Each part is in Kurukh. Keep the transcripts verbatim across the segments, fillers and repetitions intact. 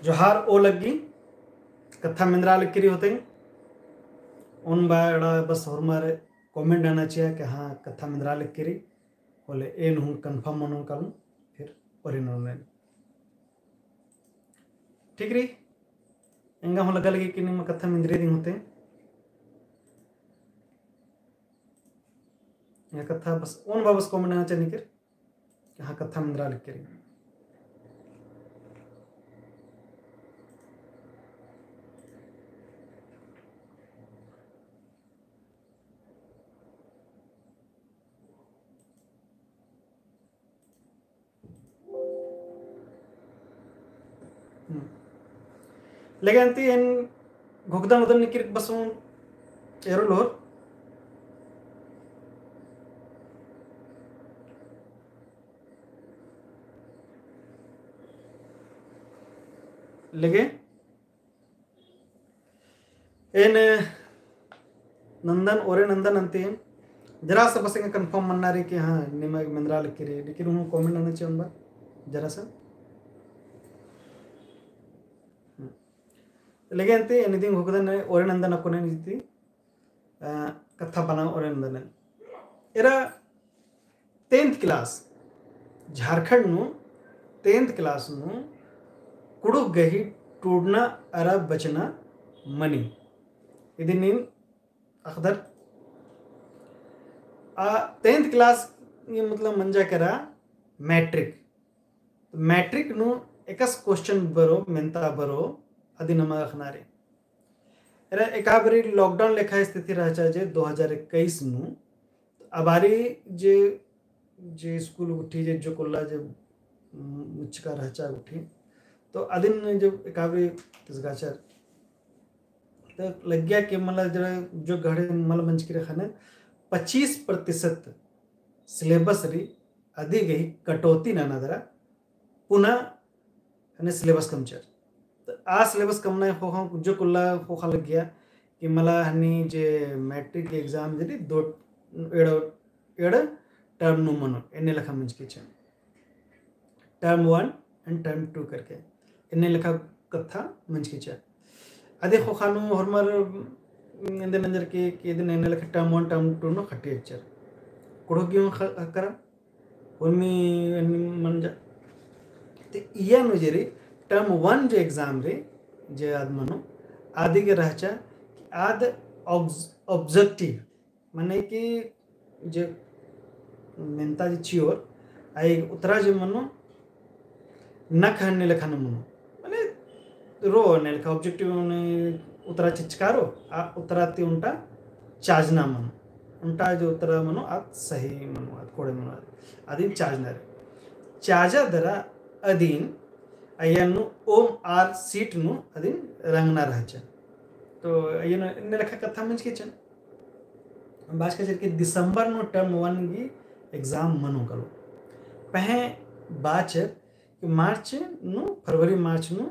जोहार ओ लग्गी, कत्था मेंदरा लग्गी रई होते। ओन बा एड़ा बस होरमर comment नना चिआ कि हाँ, कत्था मेंदरा लग्गी रई, होले एन हूँ confirm मनो कालूँ, फिर ओरे ननोन। ठीक रई, एंगा हूँ लग्गा लग्गी कि निमा कत्था मेंदरी दिम होते। एंगा कत्था बस, ओन बा बस comment नना चिआ निकिर। हाँ, कत्था मेंदरा लग्गी रई। हम्म। लेगे अन्ती एन घोखदन उदन निकिर बसोन एरो लोर। लेगे एन नंदन, ओरे नंदन अन्ती, जरा सा बस एंगा confirm मन्ना रई कि हाँ, निमा मेंदरा लग्गी रई, लेकिन हूँ comment नना चिआ ओन बा, जरा सा। हम्म। लेगे अन्ती, एन इदिन घोखदन, ओरे नंदन अक्कुन एन इदी, अ, कत्था बना ओरे नंदन। एरा tenth class, झारखंड नू tenth class नू कुँड़ुख़ गही टूड़ना अरा बचना मनी। इदिन नीन अख़दर आ tenth class ये मतलब मंजा केरा matric। तो matric नू एकासे question बरो, मेन्ता बरो, अदिन नमा अख़ना रई। एरा एका बारी lockdown लेखा स्थिति रहचा जे दो हजार इक्कीस नू, आ बारी जे, जे स्कूल गुट्ठी जे जोक उल्ला जे, उम, मुचका रहचा गुट्ठी, तो अदिन जे एका बारी तिसगाचर, तो लग्गिया कि मला जरा जो घड़े मला मंजकी रई ख़ने पच्चीस प्रतिशत syllabus रई अदी गही कटौती नना दरा पुना हने syllabus कमचर। तो आ syllabus कमना ख़ोख़ा जोक उल्ला ख़ोख़ा लग्गिया कि मला हनी जे matric exam जे रई दो एड़, एड़ term नू मनो, एन्ने लेखा मंजकी चिआ। Term one and term two करके एन्ने लेखा कत्था मंजकी चिआ। अदी ख़ोख़ा नू होरमर एन्देर नंजर के, के इदिन एन्ने लेखा term one, term two नू खट्टी चिअर। कुँड़ुख़ गही हूँ ख-, ख़क्खरा, उर्मी एन्ने मंजा। ते इया नू जे रई, term one जे exam रई, जे आद मनो, आदी गे रहचा, आद obj-, objective, मने कि जे मेन्ता जे चिओर, आई उत्तरा जे मनो, नख हन्ने लेखा नू मनो। मने रो हन्ने लेखा objective मने उत्तरा चिचका रो, आ उत्तरा ती ओन्टा चाजना मनो। ओन्टा जे उत्तरा मनो, आद सही मनो, आद कोड़े मनो, आद, अदिन चाजना रई। चाजा दरा अदिन, अय्या नू OMR sheet नू अदिन रंगना रहचा। तो अय्या नू एन्ने लेखा कत्था मंजकी चिआ। बाचका चिअर कि दिसंबर नू term one गही exam मनो कालो। पहें बाचर कि मार्च नू, फरवरी मार्च नू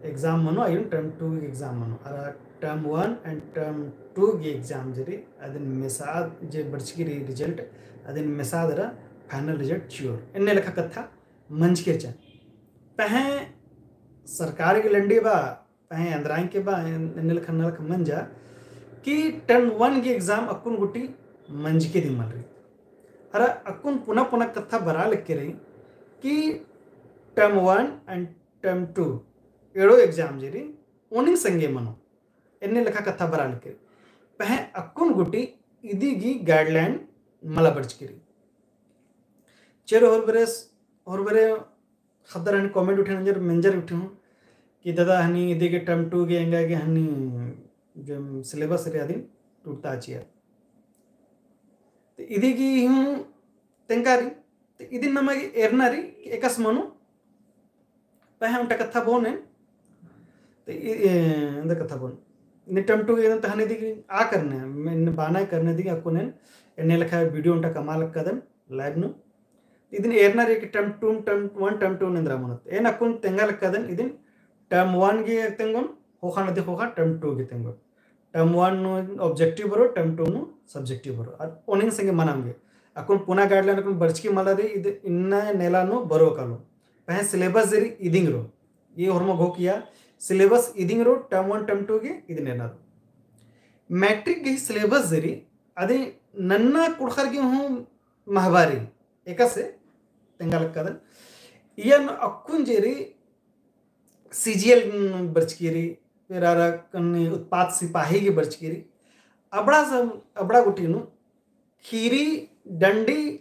exam मनो, अय्या नू term two गही exam मनो। अरा term one and term two गही exam जे रई, अदिन मेसाद जे बरचकी रई result, अदिन मेसाद अरा final result चिओर। एन्ने लेखा कत्था मंजकी चिआ। पहें सरकार गही लंडी बा, पहें एन्दरा के बा, एन-, एन्ने लेखा नलख मंजा कि term one गही exam अक्कुन गुट्ठी मंजकी दिम मल रई। अरा अक्कुन पुना पुना कत्था बरआ लग्गी रई कि term one and term two एड़ो exam जे रई, ओनिम संगे मनो। एन्ने लेखा कत्था बरआ लग्गी रई। पहें अक्कुन गुट्ठी इदी गही guideline मला बरचकी रई। चेरो होरबरे, होरबरे ख़द्दर हनी comment उठे नंजर, मेंजर उठे हूँ कि दादा हनी इदी गे term two गे एंगा गे हनी जो syllabus रई अदिन टूड़ता चिआ। तो इदी गही हूँ तेंगा रई, तो इदिन नमा गे एरना रई कि एकासे मनो, पहें ओन्टा कत्था बओन एन, तो इ-, ए, एन्देर कत्था बओन। नी term two गे एदन तो हनी इदी गे आ करने, में बाना करने इदी गे अक्कुन एन, एन्ने लेखा video ओन्टा कमआ लक्कादन, live नू। इदिन एरना रई कि term two, term one, term two नू एन्दरा मनोत। एन अक्कुन तेंगा लक्कादन, इदिन term one गे तेंगोन, ख़ोख़ा नदी ख़ोख़ा term two गे तेंगोन। Term one नू objective बरो, term two नू subjective बरो। अरा ओनिम संगे मना ओंगे। अक्कुन पुना guideline अक्कुन बरचकी मला रई, इद इन्ना नेला नू बरो कालो। पहें syllabus जे रई इदिंग रओ। ये होरमा घोख किया syllabus इदिंग रओ, term one, term two गे इदिन एरना रओ। Matric गही syllabus जे रई, अदी नन्ना कुँड़ुख़र गे हूँ महबा रई, एकासे तेंगा लक्कादन। इयन अक्कुन जे रई, CGL बरचकी रई, फिर अरा कन्नी उत्पाद सिपाही गे बरचकी रई। अबड़ा सब, अबड़ा गुट्ठी नू खीरी, डंडी,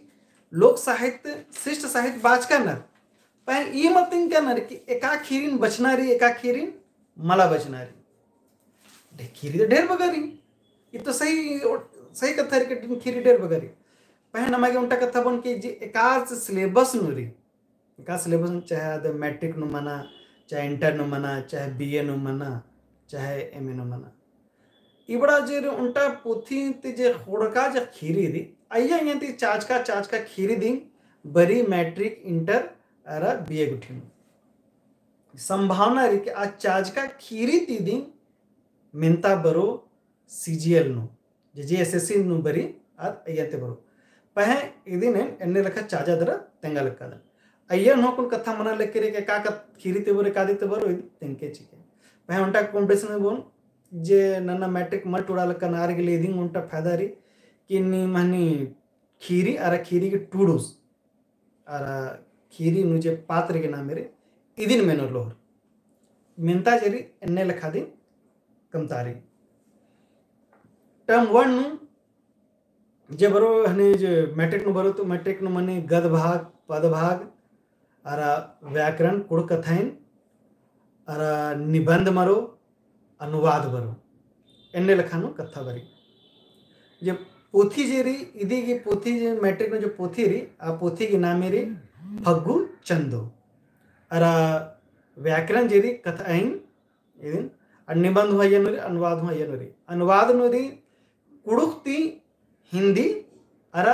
लोक साहित्य, शिष्ट साहित्य बाचका नर। पहें ई मल तिंगका नर कि एका खीरिन बचना रई, एका खीरिन मला बचना रई। ढे-, खीरी तो ढेर बग्गे रई। ई तो सही, सही कत्था रई कि खीरी ढेर बग्गे रई। पहें नमा गे ओन्टा कत्था बओन कि जे एकासे syllabus नू रई, एका syllabus नू, चाहे अद matric नू मना, चाहे inter नू मना, चाहे BA नू मना, चाहे MA नू मना। इबड़ा जे रई ओन्टा पोथी ती जे ख़ोंड़का जे खीरी रई, अइय्या अइय्या ती चाचका चाचका खीरी दिम बरई matric, inter अरा BA गुट्ठी नू। संभावना रई कि आ चाचका खीरी ती दिम मेन्ता बरओ CGL नू, जे JSSC नू बरई, आद अइय्या ती बरओ। पहें इदिन एन एन्ने लेखा चाजा दरा तेंगा लक्कादन। अइय्या नू अक्कुन कत्था मना लगी रई कि का कत-, खीरी ती बरओ, कादी ती बरओ, इदी तेंगके चिके। पहें ओन्टा competition नू बओन, जे नन्ना matric मल टूड़ा लक्कन आर गे ले इदिन ओन्टा फायदा रई कि नीम हनी खीरी अरा खीरी गे टूड़ुस अरा खीरी नू जे पात्र गे नामे रई, इदिन मेनोर लोहर। मेन्ता जे रई एन्ने लेखा दिम कमता रई। Term one नू जे बरओ हनी जे matric नू बरओ तो matric नू मनी गद्य भाग, पद्य भाग, अरा व्याकरण, कुँड़ुख़ कत्थाइन, अरा निबंध मरो, अनुवाद बरओ। एन्ने लेखा नू कत्था बरई। जे पोथी जे रई, इदी गे पोथी जे matric नू जे पोथी रई, आ पोथी गे नामे रई फग्गु चंदो। अरा व्याकरण जे रई कत्थाइन, इदिन, अरा निबंध हूँ अइय्या नू रई, अनुवाद हूँ अइय्या नू रई। अनुवाद नू रई कुँड़ुख़ ती हिन्दी, अरा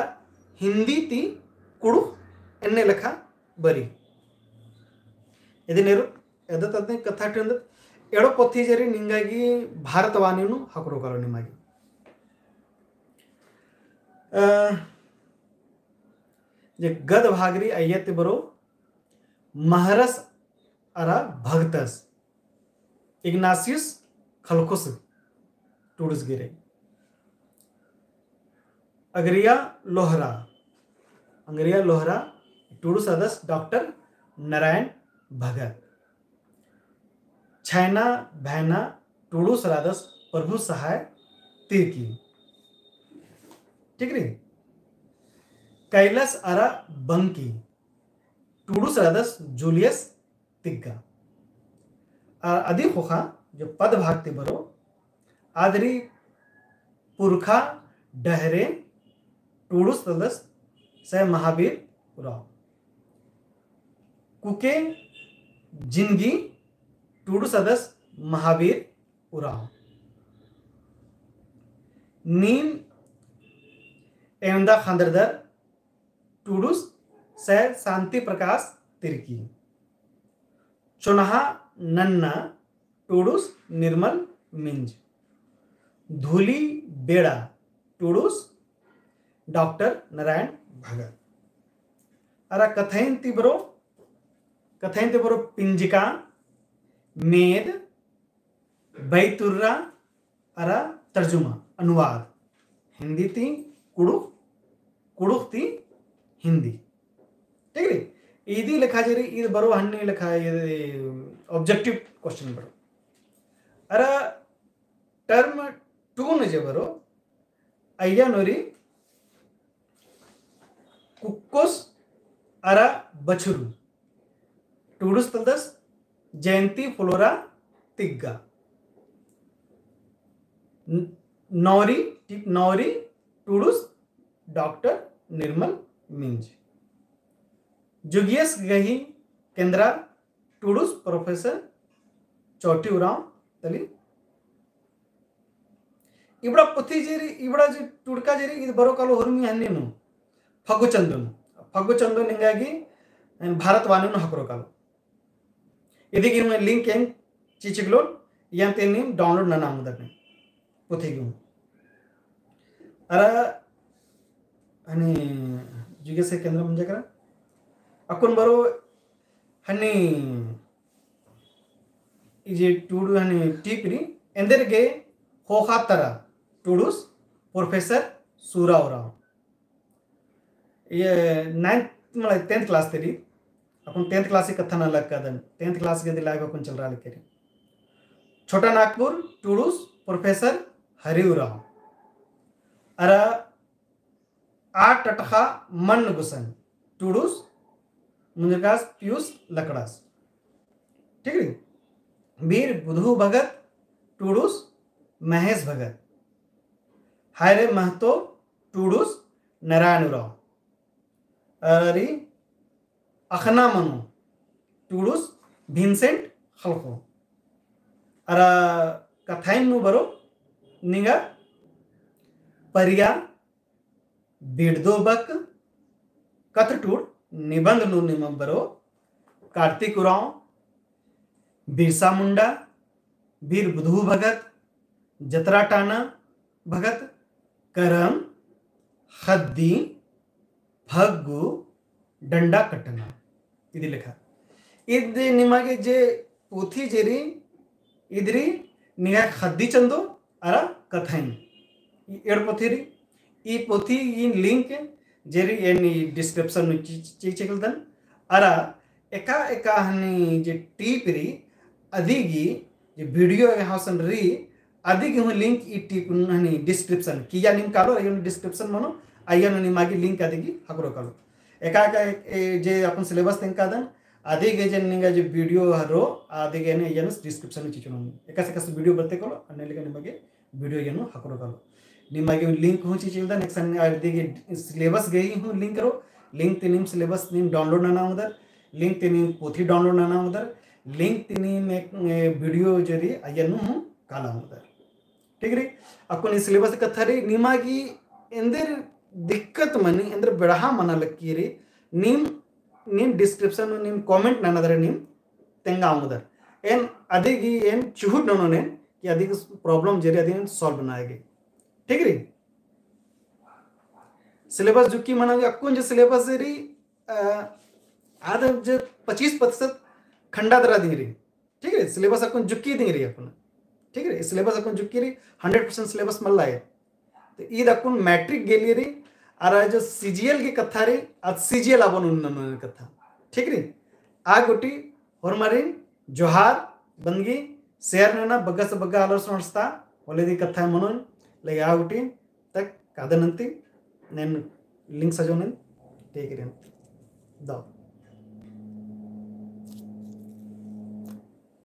हिन्दी ती कुँड़ुख़ एन्ने लेखा बरई। इदिन एरओ, एदत अदन कत्था टेंदत, एड़ो पोथी जे रई निंगा गे भारतवाणी नू ख़क्खरो कालो निमा गे। अ, जे गद्य भाग रई अइय्या ती बरओ महरस अरा भगतस। इग्नासियस खलखुस टूड़ुस गे रई। अंगरिया लोहरा, अंगरिया लोहरा टूड़ुस रअदस डॉक्टर नारायण भगत। छैना भैना टूड़ुस रअदस प्रभु सहाय तिर्की। ठीक रई? कैलस अरा बंकी टूड़ुस रअदस जूलियस तिग्गा। अरा अदी ख़ोख़ा जो पद्य भाग ती बरओ, आद रई पुरखा डहरे टूड़ुस रअदस सै महावीर उराँव। कुके जिनगी टूड़ुस रअदस महावीर उराँव। नीम एवंदा ख़न्दरदर टूड़ुस सै शांति प्रकाश तिर्की। चोन्हा नन्ना टूड़ुस निर्मल मिंज। धूली बेड़ा टूड़ुस डॉक्टर नारायण भगत। अरा कत्थाइन ती बरओ, कत्थाइन ती बरओ पिंजका, मेद, बैतुर्रा अरा तर्जुमा, अनुवाद, हिन्दी ती कुँड़ुख़, कुँड़ुख़ ती हिन्दी। ठीक रई? इदी लेखा जे रई, इद बरओ हन्नी लेखा, इद objective question बरओ। अरा term two नू जे बरओ, अइय्या नू रई कुक्कोस अरा बछरू टूड़ुस रअदस जयंती फ्लोरा तिग्गा। न-, नौरी, टिप नौरी टूड़ुस डॉक्टर निर्मल मिंज। जुगियस गही केंद्रा टूड़ुस प्रोफेसर चौटी उराँव तली। इबड़ा पोथी जे रई, इबड़ा जे टूड़का जे रई, इद बरओ कालो हुरमी हन्नी नू, फग्गु चंदो नू। फग्गु चंदो निंगा गे भारतवाणी नू ख़क्खरो कालो। इदी गे हूँ link एन चिचिकलोन, यान ते नीम download नना मुदत ने। पोथी गे हूँ। अरा हनी जुगे से केंद्र मंजा केरा। अक्कुन बरओ हनी ई जे टूडू हनी टीप री, एन्देर गे ख़ोख़ा तरा टूडूस प्रोफेसर सूरा उराँव। ये ninth, मतलब tenth class ती री, अक्कुन tenth class ही कत्था नना लगदन, tenth class गे दी live अक्कुन चलरआ लगी री। छोटा नागपुर टूडूस प्रोफेसर हरि उराँव। अरा आ टटख़ा मन्न गुसन टूडूस मुंजरकास पीयूस लकड़ास। ठीक री? बीर बुधु भगत टूडूस महेश भगत। हायरे महतो टूडूस नारायण उराँव। अरी अख़ना मनो टूडूस भिन्सेंट ख़लख़ो। अरा कत्थाइन नू बरो निंगा परिया बिड़दो बक कत्थटूड़ निबंध नू निमा बरो कार्तिक उराँव, बिरसा मुंडा, बीर बुधु भगत, जतरा टाना भगत, करम, ख़द्दी, फग्गु, डंडा कट्टना। इदी लेखा। इद निमा गे जे पोथी जे री, इद री निंगा ख़द्दी चंदो अरा कत्थाइन। ई एंड़ पोथी री, ई पोथी ई link जे री एन ई description नू ची-, ची-, चिचकलदन। अरा एका एका हनी जे टीप री अदिगी जे video एंग्है हसन री अदिगी हूँ link ई टीप नू हनी description किइय्या नीम कालो, अइय्या नू description मनो, अइय्या नू निमा गे link अदिगी हकरो कालो। एका एका ए-, ए-, जे अपन syllabus तेंगकादन, अदिगे जे निंगा जे video हरो, अदिगे ने अइय्या नू description नू चिचुनो। एकासे एकासे video बरते कालो, अन्ने लेखा निमा गे video अइय्या नू हकरो कालो। निमा गे link हूँ चिचकलदन, एकसन अदिगे syllabus गे हूँ link करो, link ती नीम syllabus नीम download नना ओंगदर, link ती नीम पोथी download नना ओंगदर, link ती नीम एक, ए, video जे री अइय्या नू हूँ काला ओंगदर। ठीक री? अक्कुन ई syllabus कत्था री, निमा गे एन्देर दिक्कत मनी, एन्देर बेड़हा मना लगी री, नीम, नीम description नू नीम comment ननदर नीम तेंगा ओंगदर। एन अदिगी एन चुहुट ननोन एन कि अदिगी problem जे री अदिगी एन solve नना गे। ठीक री? Syllabus जुक्की मना गे अक्कुन जे syllabus री, अ, आद जे पच्चीस प्रतिशत खंडा दरा दिंग री। ठीक री? Syllabus अक्कुन जुक्की दिंग री अक्कुन। ठीक री? Syllabus अक्कुन जुक्की री, hundred percent syllabus मल्ला है। तो ईद अक्कुन matric गे लिए री, अरा जो CGL गे कत्था री, अद CGL अबोन उन्नन कत्था। ठीक री? आ गूटी होरमारिन जोहार, बंदगी, share नना, बग्गा से बग्गा आलोर संस्था, होले दी कत्था मनोन, लगे आ गूटी तक कादन अन्ती, नेन link सजोन एन, ठीक री अन्ती। दौ।